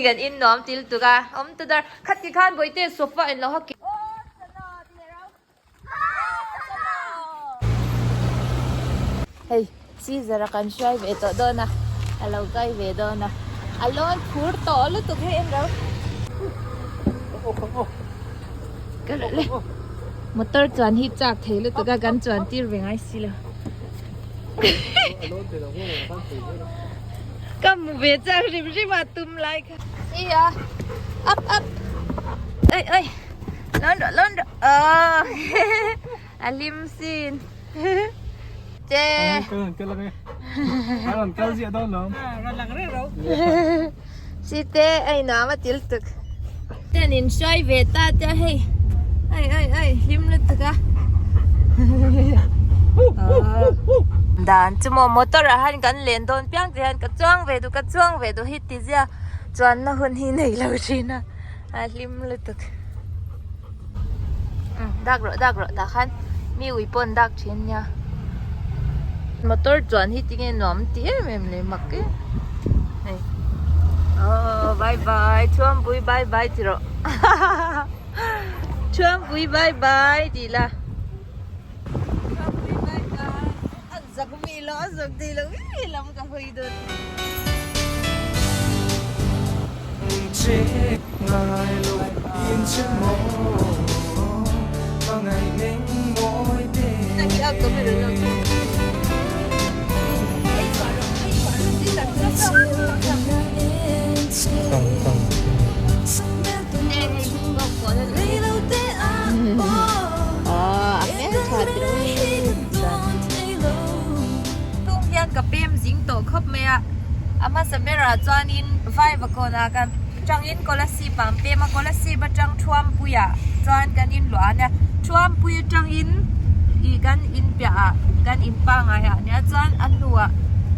Kan in nuam til tuk a, awm ta dar. Khat ti khan bawihte sofa in lo hak. Hei Caesar a kan hruai ve tawh dawn a, a lo kai ve dawn a, a lawn phur tawh lutuk hei en ro. Ka rawh le, motor chuan hi chak thei lutuk a kan chuan tir ve ngai si lo. Ka hmu ve chak hrim hrim a tum lai kha. Iya up up oi oi lawn rawh lawn rawh oh a hlim sin che site ei nuam a til tuk ten in hruai ve ta te hei ai ai ai hlim lutuk a dan chu maw motor ah hian kan len dawn piang te hian ka chuang ve duh ka chuang ve duh hi ti zia chuanna hun hi nei lo thin a a hlim lutuk dak rawh dak rawh tah khan mi ui pawh an dak thin nia motor chuan hi tinge nuam ti em em le mak e hei oh bye bye Thuampui bye bye ti rawh Thuampui bye bye tih la Thuampui bye bye a zak mi lo a zak thei lo mi lam ka hawi dawn. Tung hian ka pem zing tawh khawp mai a, a hmasa berah chuanin Vaivakawnah kan tangin Kolasib ah an pem a, Kolasib atang Thuampuiah chuan kan inluah a nia, Thuampui atangin ih kan in piahah kan in pangngai ah nia chuan a hnuah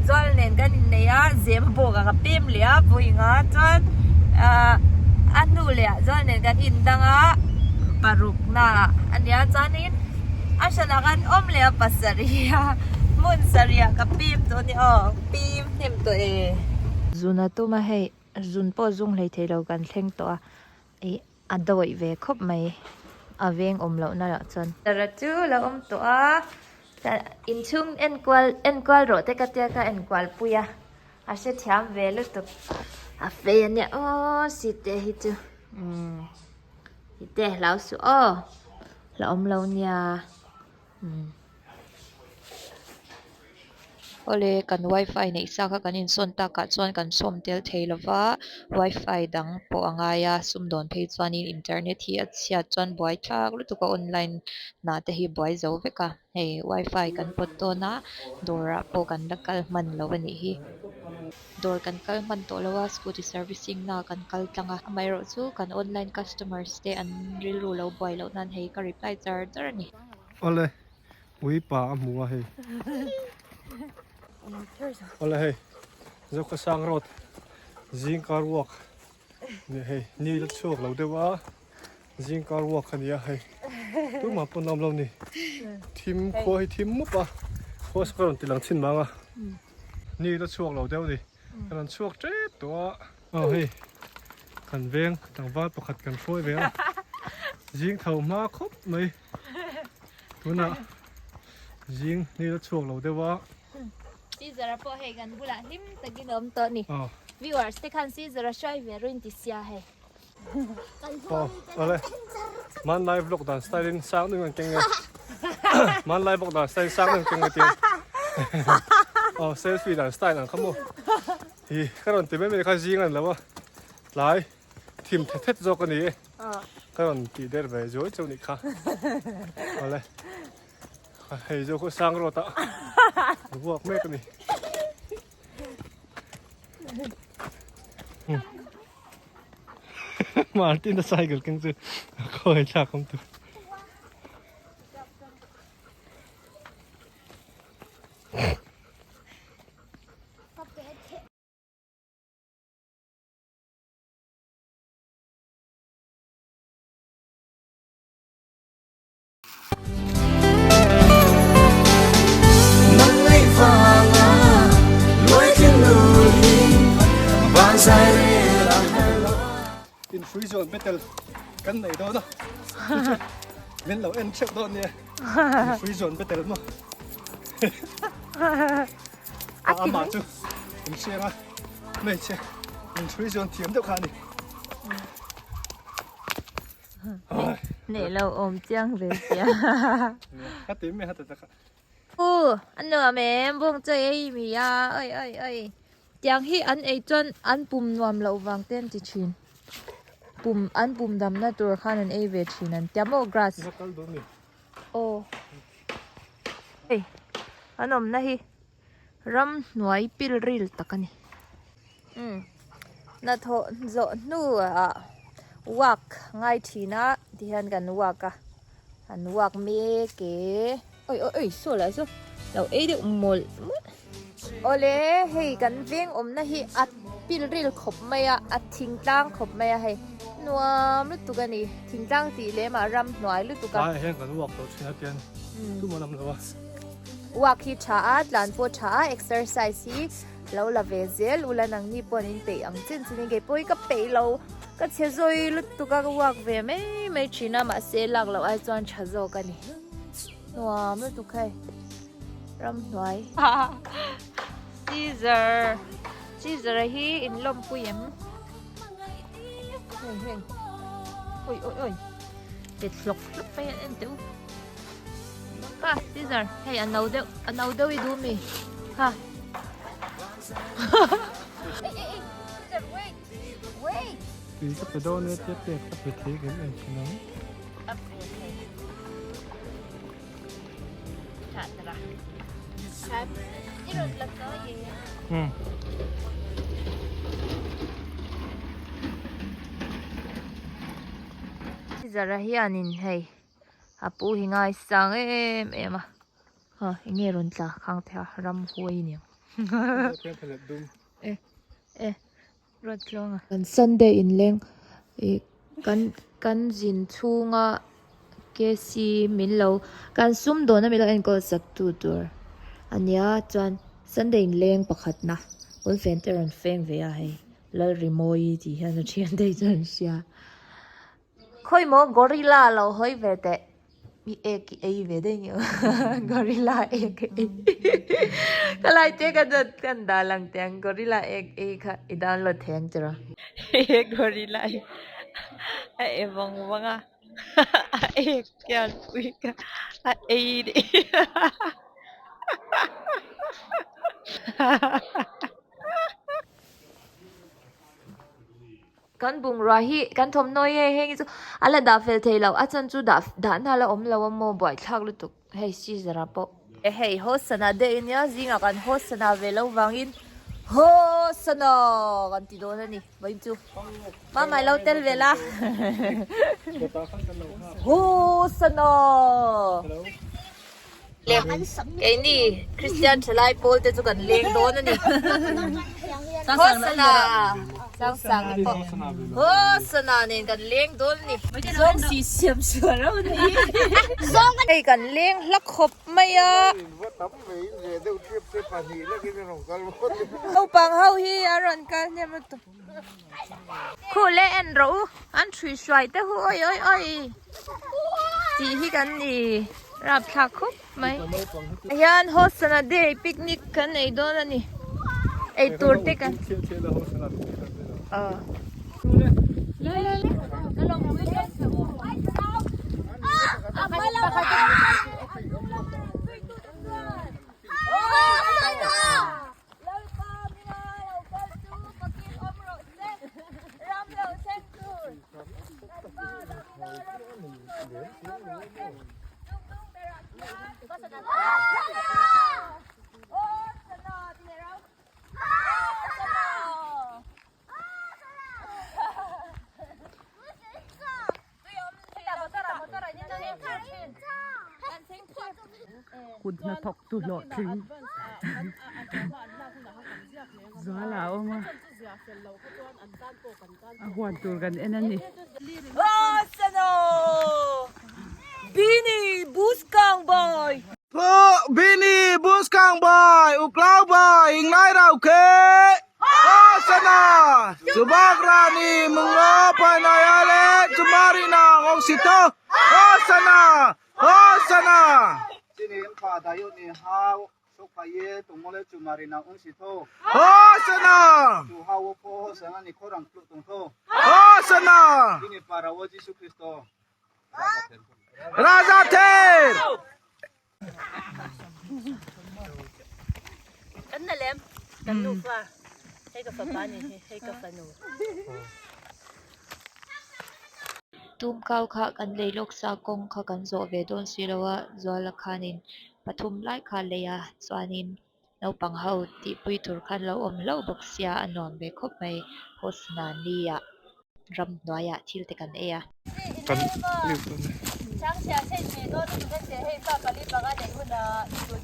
Zual nen kan innei a, Zema bawkah ka pem leh a vawiinga chuan ah a hnu leh ah Zual nen kan indang a paruknaah a nia chuanin a hranah khan awm leh a pasarih a hmun sarih ah ka pem tawh a ni aw pem hnem tawh e. Zun a tum a hei zun pawh zung hlei thei lo kan thleng tawh a ih a dawih ve khawp mai a veng awm loh na lah chuan. Tara chu la awm tawh a inchhung enkual enkual rawh te ka tia ka enkual pui a a hrethiam ve lutuk a fei a nia aw site hi chu umm site hlau suh aw. La awm lo nia umm. Awle kan wifi neih sa kha kan insawn takah chuan kan sawm tel thei lova wifi dang pawh a ngai a sumdawn phei chuanin internet hi a chhiat chuan buai thlak lutuk a online hnah te hi buai zo vek a hei wifi kan pawt dawn a dawrah pawh kan la kal hman lo a nih hi. Dawr kan kal hman tawh lo a, scooty servicing na kan kal tlang a, amaherawh chu kan online customers te an rilru lo buai loh nan hei ka reply char char a ni. Awle, ui pa a hmu a hei. Awle hei, Zokhawsang road zing car walk nia hei, ni la chhuak lo deuh a, zing car walk a nia hei, tumah pawn a awm lo ni, thim khua hi thim mup a, khua saw ka rawn ti lang chhin mang a. Ni la chhuak lo deuh ni. Ka rawn chhuak tep tawh a. Aw hei kan veng tlangval pakhat kan hruai ve a. Zing tho hma khawp mai. Tunah zing ni la chhuak lo deuh a. Caesar a pawh hei kan bulah hlim takin a awm tawh a ni. Viewers te khan Caesar a hruai ve ruin ti sia hei. Aw awle hmanlai vlog dan style in sang deuh an keng e hmanlai vlog dan style in sang deuh an keng e tia aw selfie dan style ang kha maw hi ka rawn ti mai mai kha zing a ni lo a tlai thim thet thet zawk a ni e ka rawn tih der ve zuai chauh nih kha awle hei zawk khaw sang rawt a ruak mek a ni. Martin a cycle keng chu a khawi thlak awm tur. Inhrui zawn battle kan nei dawn a min lo en theuh dawn nia inhrui zawn battle maw a amah chu in hriang a hmeichhe inhrui zawn thiam deuh kha a ni. Nei lo awm chiang ve sia. Ka ti mai hata taka. U a nuam em bawng chaw ei mi a oi oi oi. Tiang hi an ei chuan an pum nuam loh vang te an ti thin. Pum an pum damna tur khan an ei ve thin an tia maw grass. Aw. Hei an awmna hi ram hnuai pil ril tak a ni. Umm hnathawh zawh hnuah walk ngai thin a tihian kan walk a an walk mek e oi oi oi saw lah saw lo ei deuh mawlh mawlh awle hei kan veng awmna hi a pil ril khawp mai a a thingtlang khawp mai a hei nuam lutuk a ni thingtlang tih lem ah ramhnuai lutuk a. Tlaiah hian kan walk tawh thin a tian tumah an awm lo a. Walk hi tha a tlan pawh tha a exercise hi. Lo la ve zel ula nangni pawh an inpeih ang chin chin in kei pawh hi ka peih lo ka chhe zawi lutuk a ka walk ve mai mai thin a mahse lak loh ai chuan tha zawk a ni nuam lutuk hei ramhnuai Caesar Caesar a hi in lawmpui em hei hei oi oi oi pet hlawk hlawk mai an en teh u Kha Caesar hei a no deuh a no deuh i duh mi kha Caesar wait wait Tui ka pe dawn e tia pek ka pe thei em em thin ang. A pe thei. Tha tara. Tha i rawn la tawi e. Hmm. Caesar a hianin hei A pu hi ngaisang em em a ha eng nge rawn tla khang te a ramhuai a niang e e rawn tluang a. Kan Sunday inleng ih kan kan zin chhunga KC min lo kan sumdawn a min lo enkawl sak tu tur a nia chuan Sunday inleng pakhatna pawnfen te rawn feng ve a hei Lalrimawi tih hian a thian te chu an hria. Khawi maw gorilla lo hawi ve teh mi ek i ei ve daih nge gorilla ek ei ka lai te ka dawt kan dah lang teh ang gorilla ek ei kha i download thei ang tiraw he gorilla hi a e vawng vawng a a ek hian pui kha a ei daih Kan bungrua hi kan thawmhnaw hi hei heng hi chu a la dah fel thei lo a chan chu dah dahna la awm lo a maw buaithlak lutuk hei scissor ah pawh. Hei hosana deuh ania zingah kan hosana ve lo vangin hosana kan ti dawn a ni vawiin chu mama ilo tel ve la hosana. Le keini Kristian thalai pawl te chu kan leng dawn a ni. Hosana Sangsang te pawh Hosana nen kan leng dawn a ni. Zawng si siam sual reuh a ni. Hei kan leng hla khawp mai a. Naupang ho hi a rawn kal hnem lutuk. Khuh leh en rawh u an hrui hruai te hu oi oi oi tih hi kan ni rapthlak khawp mai hian hosana day picnic kan nei dawn a ni eitur te kan Lalpa mina lo kal chu pakin awm rawh se, ram lo thleng tur. Lalpa Davida ram chu chawimawiin awm rawh se, chung tung berah chuan Hosana! Hosana! Ti leh rau. Hosana! Kut hnathawk tu hlawhtling zual a awm a a huan tur kan en a ni. Bini Buskang Bai Uklau Bai Inglai Rau Ke Hosana Subak Rani Munglo Panaya. si to Hosana Hosana Hosana Hosana Raja Ther Kan na lem kan nufa hei ka fapa ni hi hei ka fanu. Tumkau kha kan lei lawk sa kawng kha kan zawh ve dawn si lo a, Zuala khanin pathum lai kha a lei a, chuanin naupang ho tihpui tur khan lo awm hlauh bawk sia a nuam ve khawp mai Hosna ni ah ramhnuaiah thil te kan ei a. Kan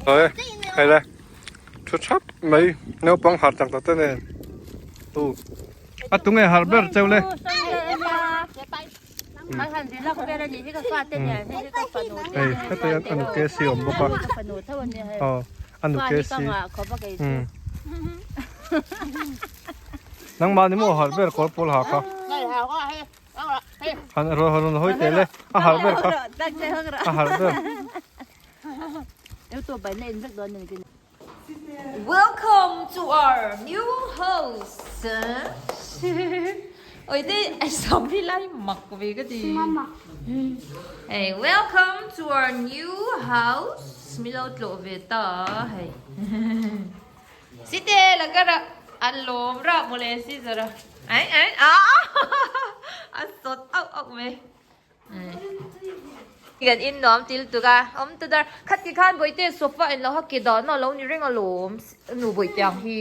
Hei hei le thu thap mai naupang harh tak tak te nen u a tunge harh ber cheu le. Hei heta hian a nuke si a awm bawk a aw a nuke si umm nangmah ni maw harh ber kawr pawl ha kha han rawn rawn hawi teh le a harh ber kha a harh ber. Welcome to our new house Oi te ai sam hi lai mak ve ka ti Hey welcome to our new house mi lo tlawh ve ta hei Site la ka ra an lawm ra mawle si zara ai ai a a sawt auh auh mai. Kan in nuam til tuk a, awm ta dar. Khat ti khan bawihte sofa in lo ha ke dahna lo ni reng alawm nu bawihte ang hi.